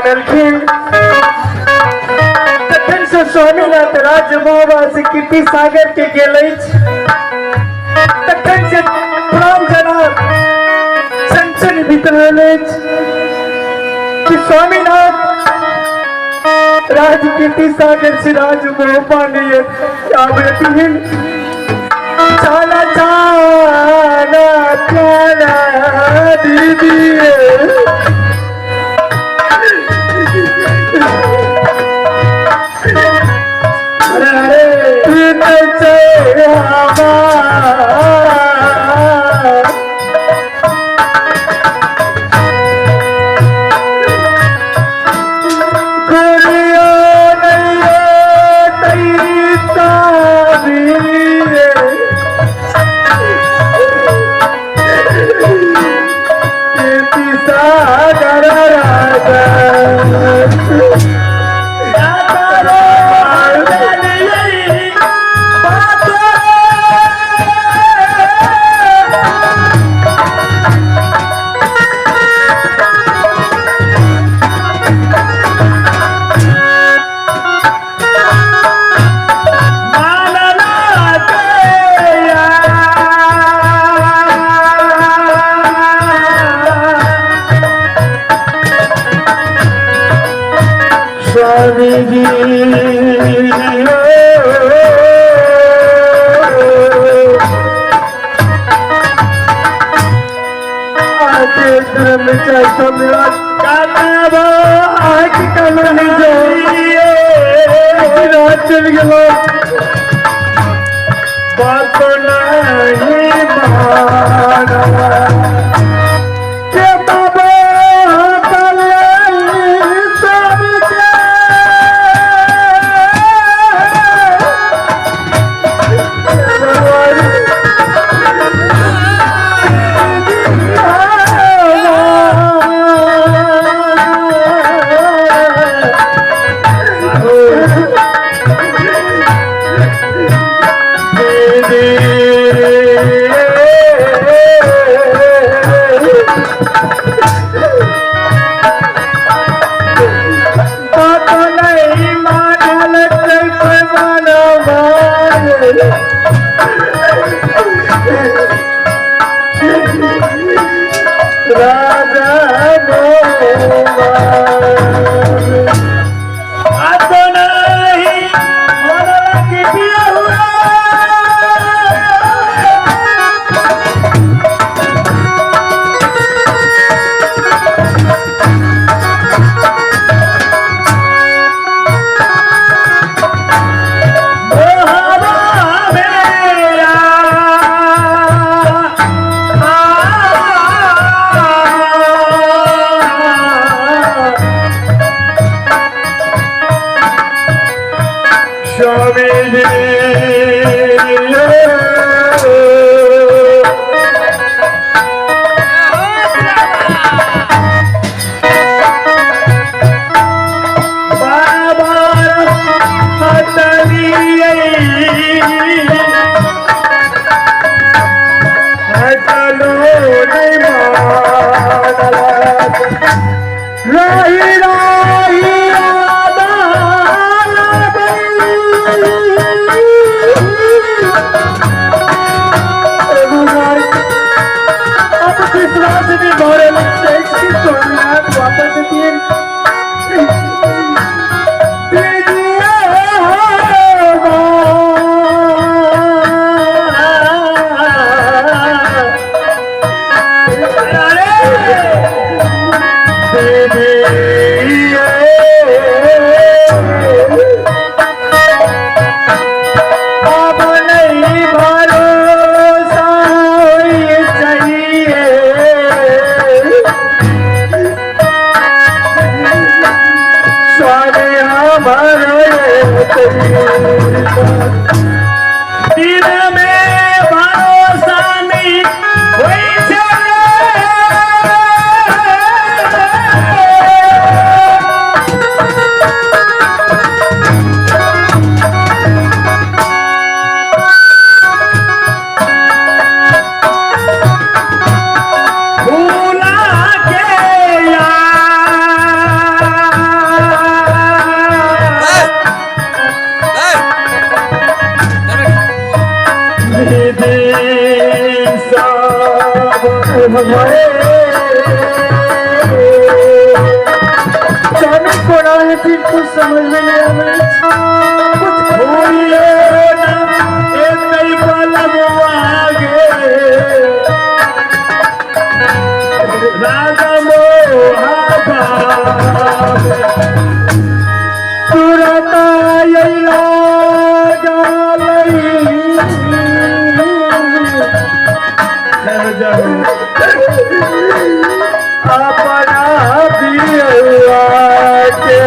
मानलखिन। तखन से स्वामीनाथ राज बाबा से कीर्ति सागर के गेल अछि। तखन से प्राण जना चंचल बीत रहल अछि कि स्वामीनाथ राज कीर्ति सागर से राज मोहबा नहीं आबथिन। चाला चाला चाला दीदी अरे अरे स्वामी जी चल गेलो बात नहीं माना के बाबा राजा सब जाने कोना हेथिन, कुछ समझ में नहीं आबै छै। कुछ भूलिए ना एतै बलमुआ गे राजा मोहा बाबे। तुरत अइला गालै अपना पियौआ के।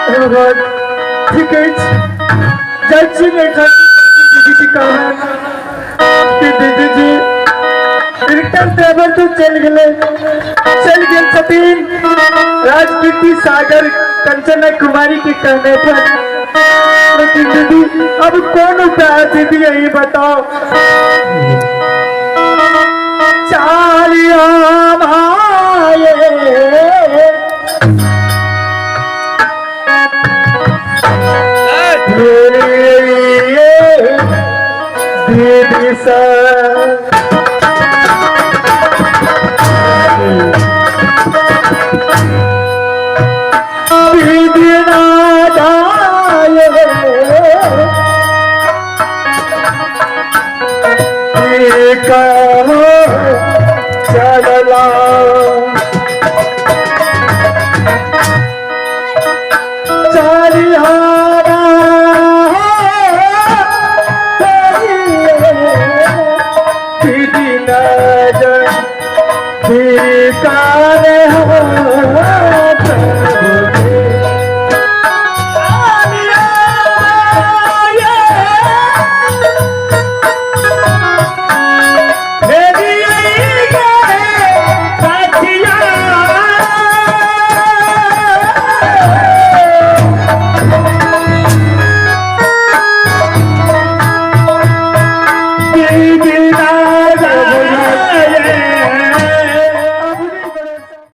हे भगवान, ठीक अछि, जाइ छी ने एखन दीदी के कहबनि कि दीदी जी, रिटर्न ड्राइवर तो चलि गेलै, चलि गेल छथिन राजकीर्ति सागर कंचना कुमारी के कहने पर। लेकिन दीदी, अब कौन उपाय है? दीदी, यही बताओ।